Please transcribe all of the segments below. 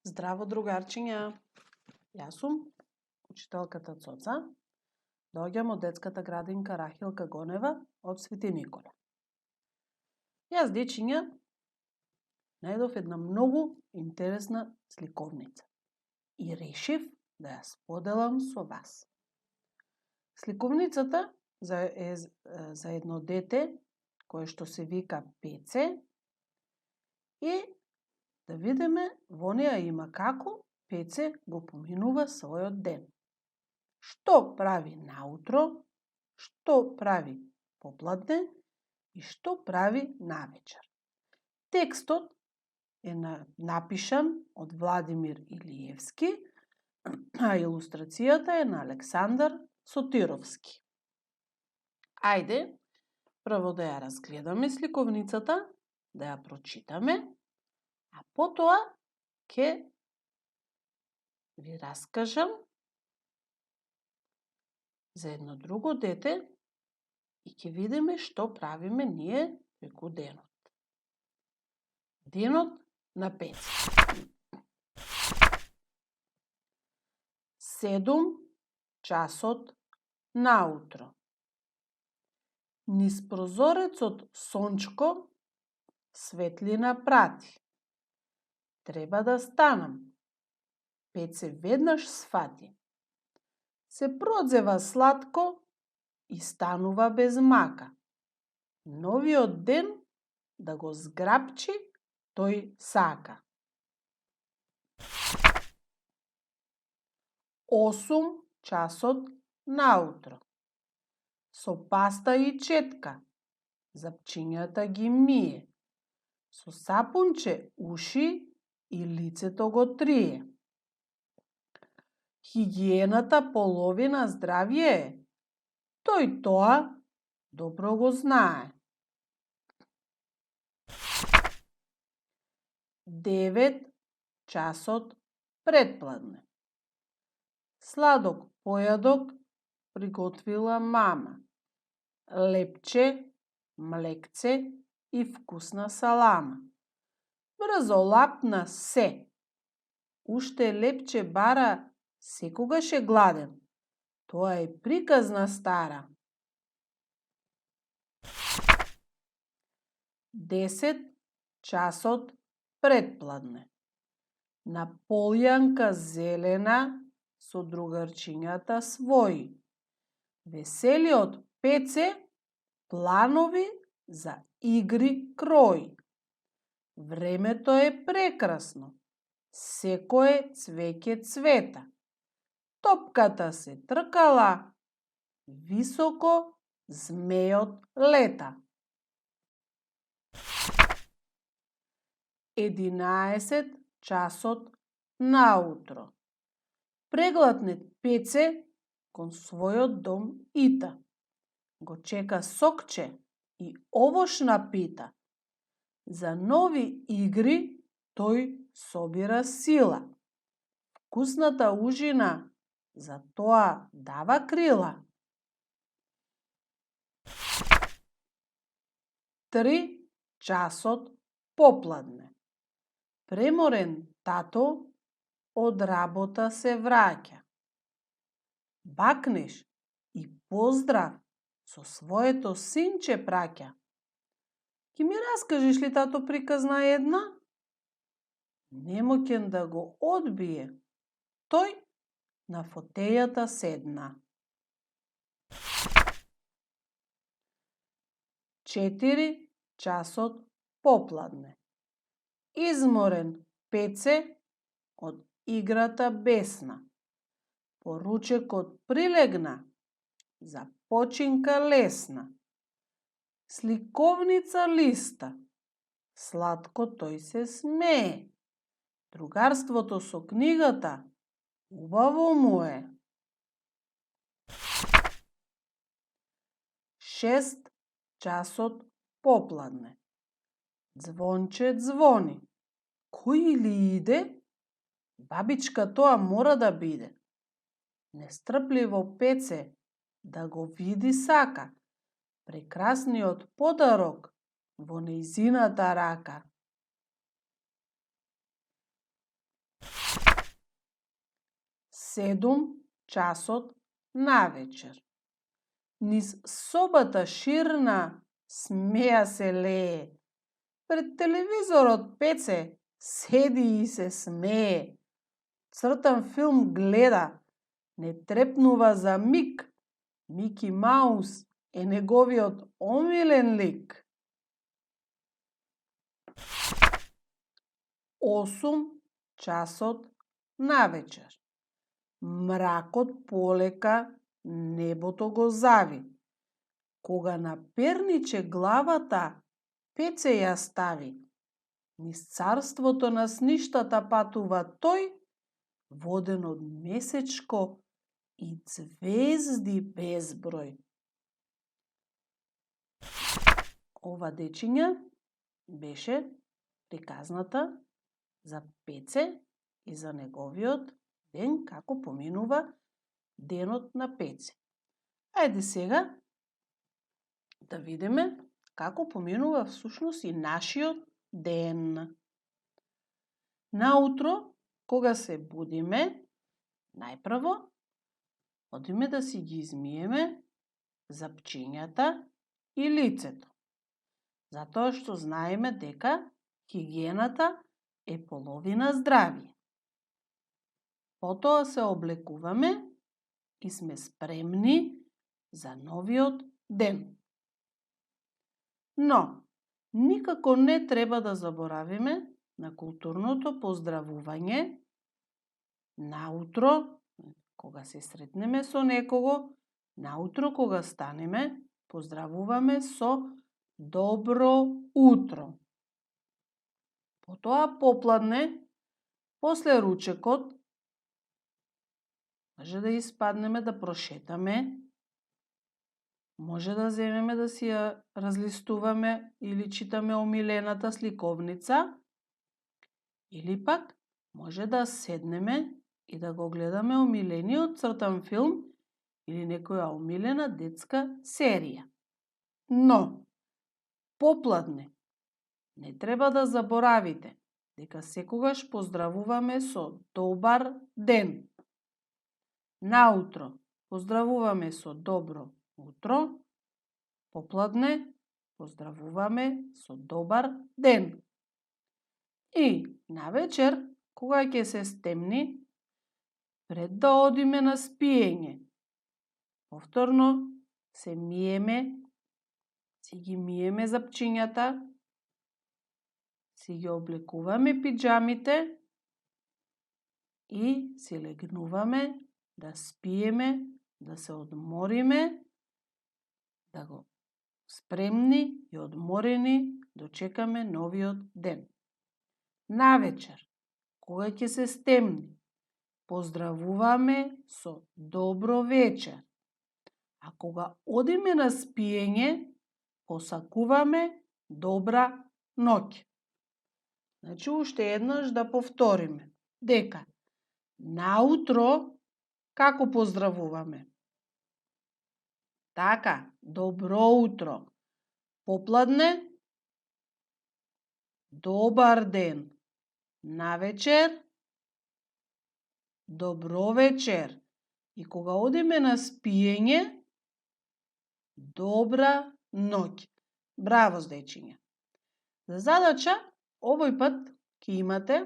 Здраво, другарчиња! Јас сум учителката Цоца. Доаѓам од детската градинка Рахилка Гонева од Свети Никола. Јас, дечиња, најдов една многу интересна сликовница и решив да ја споделам со вас. Сликовницата е за едно дете кое што се вика Пеце и да видиме во неа има како Пеце го поминува својот ден. Што прави наутро, што прави попладне и што прави навечер. Текстот е напишан од Владимир Илиевски, а илустрацијата е на Александар Сотировски. Ајде, прво да ја разгледаме сликовницата, да ја прочитаме, а потоа ќе ви раскажам за едно друго дете и ќе видиме што правиме ние преку денот. Денот на Пеце. 7 часот наутро. Низ прозорецот сончко светлина прати. Треба да станам. Пеце веднаш сфати. Се продзева сладко и станува без мака. Новиот ден да го зграпчи тој сака. 8 часот наутро. Со паста и четка запчињата ги мие. Со сапунче уши и лицето го трие. Хигиената половина здравје е. Тој тоа добро го знае. 9 часот предпладне. Сладок појадок приготвила мама. Лепче, млекце и вкусна салама. Брзо лапна се. Уште лепче бара, секогаш е гладен. Тоа е приказна стара. 10 часот предпладне. На полјанка зелена со другарчињата своји. Веселиот Пеце планови за игри крои. Времето е прекрасно. Секое цвеќе цвета. Топката се тркала, високо змејот лета. 11 часот наутро. Преглатнет Пеце кон својот дом ита. Го чека сокче и овошна пита. За нови игри тој собира сила. Вкусната ужина за тоа дава крила. 3 часот попладне. Преморен тато од работа се враќа. Бакнеш и поздрав со своето синче праќа. Ки ми раскажеш ли, тато, приказна една? Немоќен да го одбие, тој на фотејата седна. 4 часот попладне. Изморен Пеце од играта бесна. Поручекот прилегна за починка лесна. Сликовница листа. Сладко тој се смее. Другарството со книгата убаво му е. 6 часот попладне. Звонче звони. Кој ли иде? Бабичка тоа мора да биде. Нестрпливо Пеце да го види сака. Прекрасниот подарок во нејзината рака. 7 часот навечер. Низ собата ширна смеа се лее. Пред телевизорот Пеце седи и се смее. Цртан филм гледа, не трепнува за миг. Мики Маус е неговиот омилен лик. 8 часот навечер. Мракот полека небото го зави. Кога наперниче главата, Пеце ја стави. Низ царството на сништата патува тој, воден од месечко и звезди безброј. Ова дечиња беше приказната за Пеце и за неговиот ден, како поминува денот на Пеце. Ајде сега да видиме како поминува всушност и нашиот ден. Наутро, кога се будиме, најпрво одиме да си ги измиеме запчињата и лицето. Затоа што знаеме дека хигиената е половина здравје. Потоа се облекуваме и сме спремни за новиот ден. Но, никако не треба да заборавиме на културното поздравување наутро, кога се сретнеме со некого, наутро кога станеме, поздравуваме со добро утро. Потоа попладне, после ручекот, може да испаднеме да прошетаме, може да земеме да си ја разлистуваме или читаме омилената сликовница, или пак може да седнеме и да го гледаме омилениот цртан филм или некоја омилена детска серија. Но, попладне, не треба да заборавите дека секогаш поздравуваме со добар ден. Наутро поздравуваме со добро утро, попладне поздравуваме со добар ден. И навечер, кога ќе се стемни, пред да одиме на спиење, повторно се миеме, си ги миеме запчињата, си ги облекуваме пиджамите и си легнуваме да спиеме, да се одмориме, да го спремни и одморени дочекаме новиот ден. Навечер, кога ќе се стемни, поздравуваме со добро вечер. А кога одиме на спиење, посакуваме добра ноќ. Значи, уште еднаш да повториме дека наутро како поздравуваме? Така, добро утро. Попладне, добар ден. Навечер, добро вечер. И кога одиме на спиење, добра ноќ. Браво, дечиња. За задача, овој пат ќе имате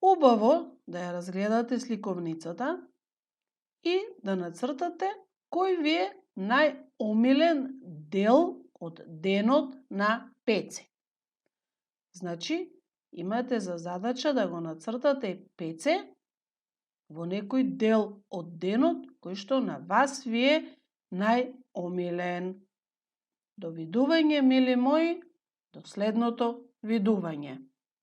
убаво да ја разгледате сликовницата и да нацртате кој ви е најомилен дел од денот на Пеце. Значи, имате за задача да го нацртате Пеце во некој дел од денот кој што на вас ви е најомилен. Довидување, мили мои, до следното видување.